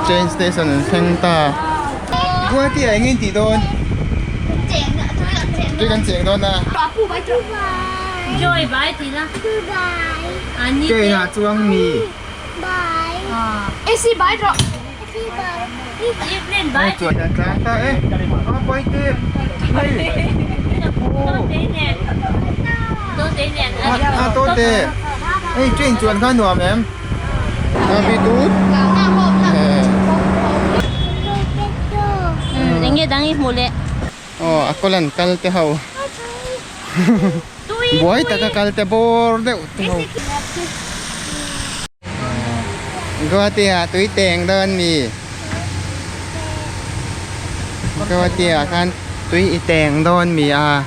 Train station an thleng ta. Guwahati ah eng tih dawn? Tui kan cheng dawn a. Train ah chuang mi. Chuan kan tlang ta e. A pawi tep. A tawte. Hei train chuan kha nuam em? Enge dang i hmuh leh? Aw a kawlan kal te ho. Buai taka kal te bawr deuh te ho. Guwahati ah tui teng dawn mi? Guwahati ah khan tui i teng dawn mi a?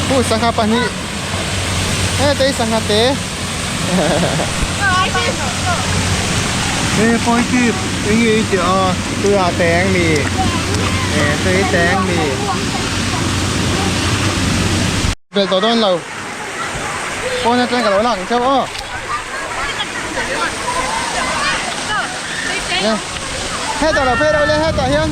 Pu sangha pahnih hetei sangha te he pawi tip eng nge i tih a tuiah teng mi e tui teng mi belh tawh dawn lo pawn atang ka lo lak ang chauh aw hetah lo phei reuh le hetah hian.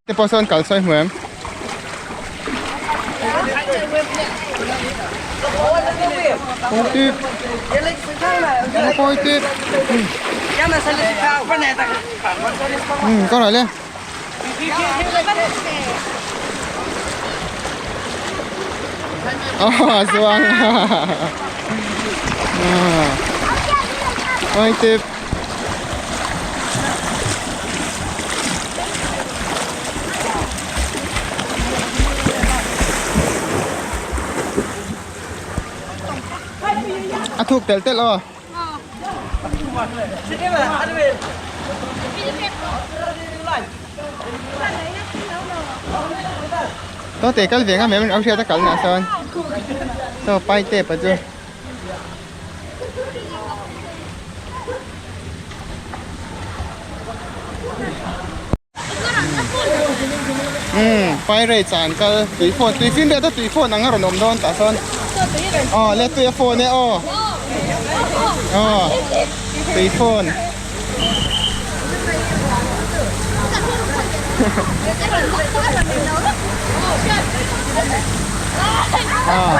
Te pawh sawn kal sawi hmu em? Pawi tip. Có rồi lên. Oh, chuang. Pawi tip. A thuk tel tel aw. To te kal ve nga mem au hriat a kal na sawn. To pai te pa chu. Pirate ah an kal tui phone tui fim vel te tui phone ang a rawn awm dawn tah sawn aw le tui a phone e aw aw tui phone aw.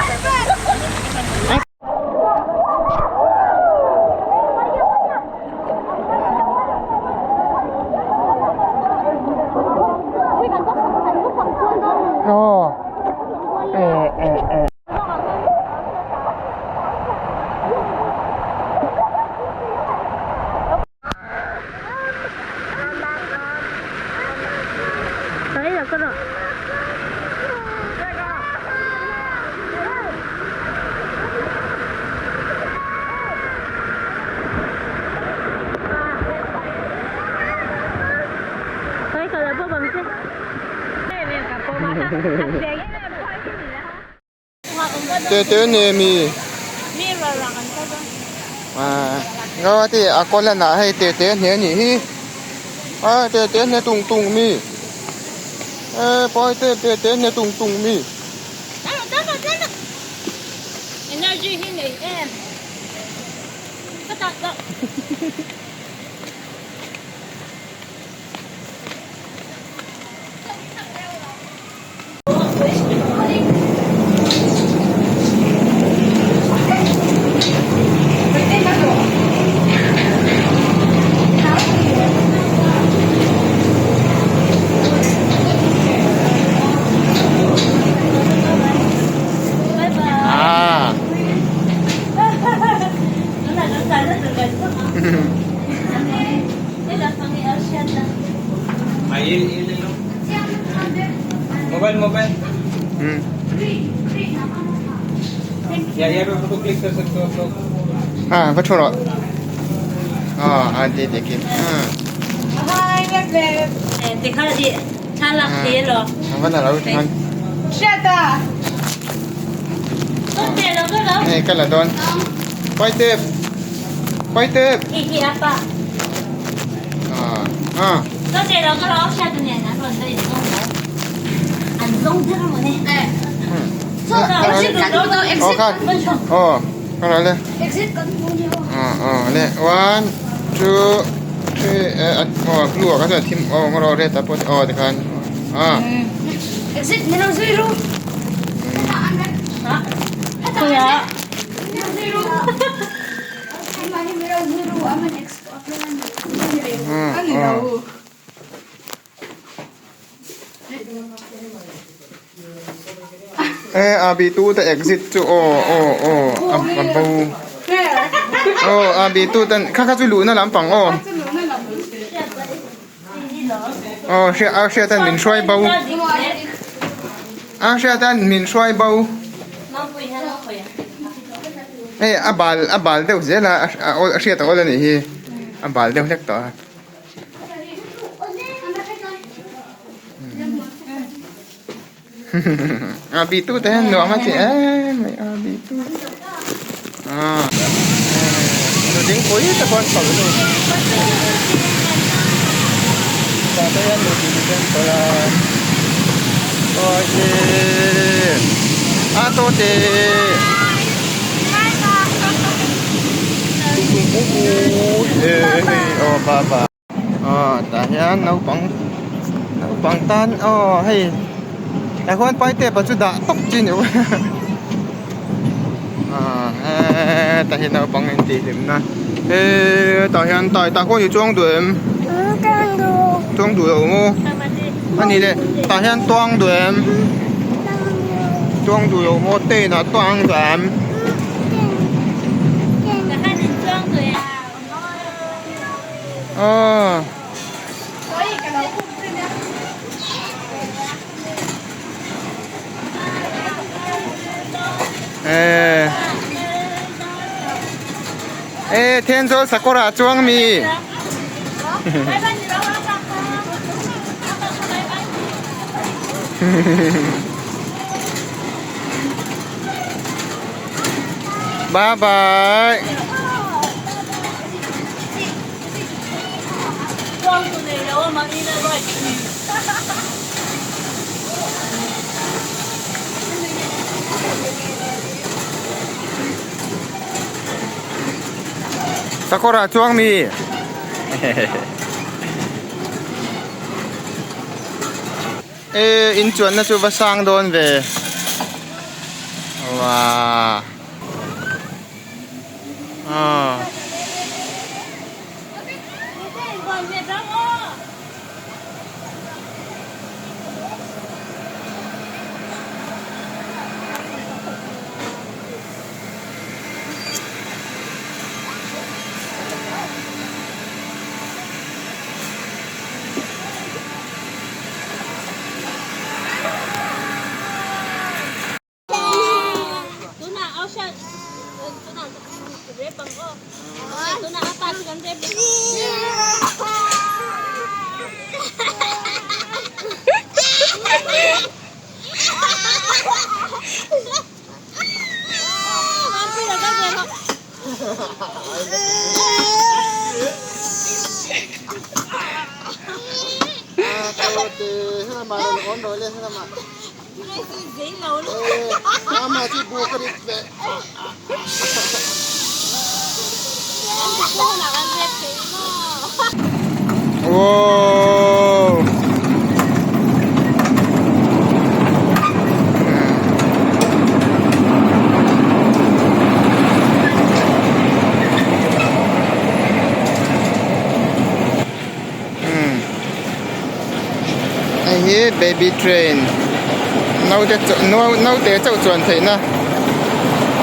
Te te ne mi à ngó thì à con lần nào hay te te ne nhỉ hi à te te ne tung tung mi ê boy te te te ne tung tung mi Energy hi nei em ka tak tak. Ah, va thu rawh. Ah, a ti ti khi. Va na lo than. Hei ka la dawn. Paite. Paite. Ah, ah. Aw kha. Aw, ka la le. Aw, aw le. One, two, three, eh, aw, blue ah kha chuan thim, aw, ngaw rawh red ah pawh aw tikhan. Ah. E a bi tu te exit chu aw aw aw a a bo aw a bi tu ten kha kha chu luhna lampang aw aw hria a hriat an min hruai bo a hriat an min hruai bo hei a bal a bal deuh zel a a hriat a awl a nih hi a bal deuh hlek tawh a. A bi tu te hian nuam a ti em mai a bi tu ah nudingpui te pawh an chawlh a ni tah te hian nuding te an chawlh a aw hi a to te aw ba ba aw tah hian naupang naupang tan aw hei tah khuan paite pa chu dah tawp chi ni ah hetah hian naupang intih hlimna eee tah hian tai tah khuan i chuang duh em chuang duh lo maw a nih leh tah hian tuang duh em tuang duh lo maw train ah tuang duh em. Aw. Eh. Eh, Thenzawl sakawr ah chuang mi. Bye bye. Sakawr ah chuang mi. E in chuan na chu va sang dawn ve. Wow. Ah. Wow. Hei hi baby train naute naute chauh chuan theihna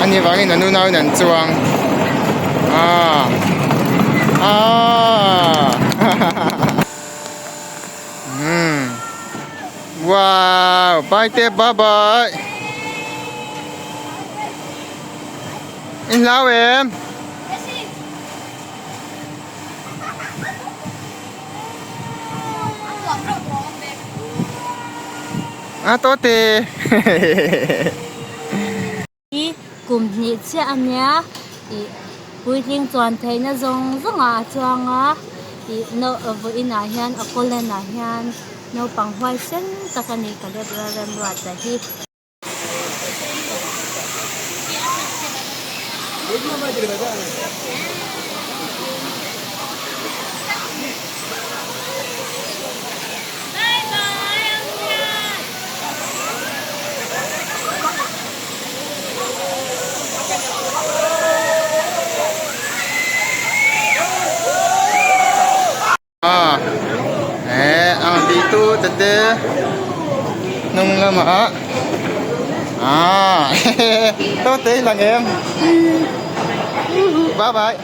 a nih vangin an unauin an chuang aaa aaa. Wow bye te bye bye. I hlau em? A to te. Hi kum hnih chiah a nia ih puitling chuan theihna zawng zawng ah a chuang a ih no vawiin ah hian a kawlen ah hian naupang huaisen tak a ni ka lep Lalremruata hi. A eh ang ti tu te te hnung lamah ah to te lang em bye bye.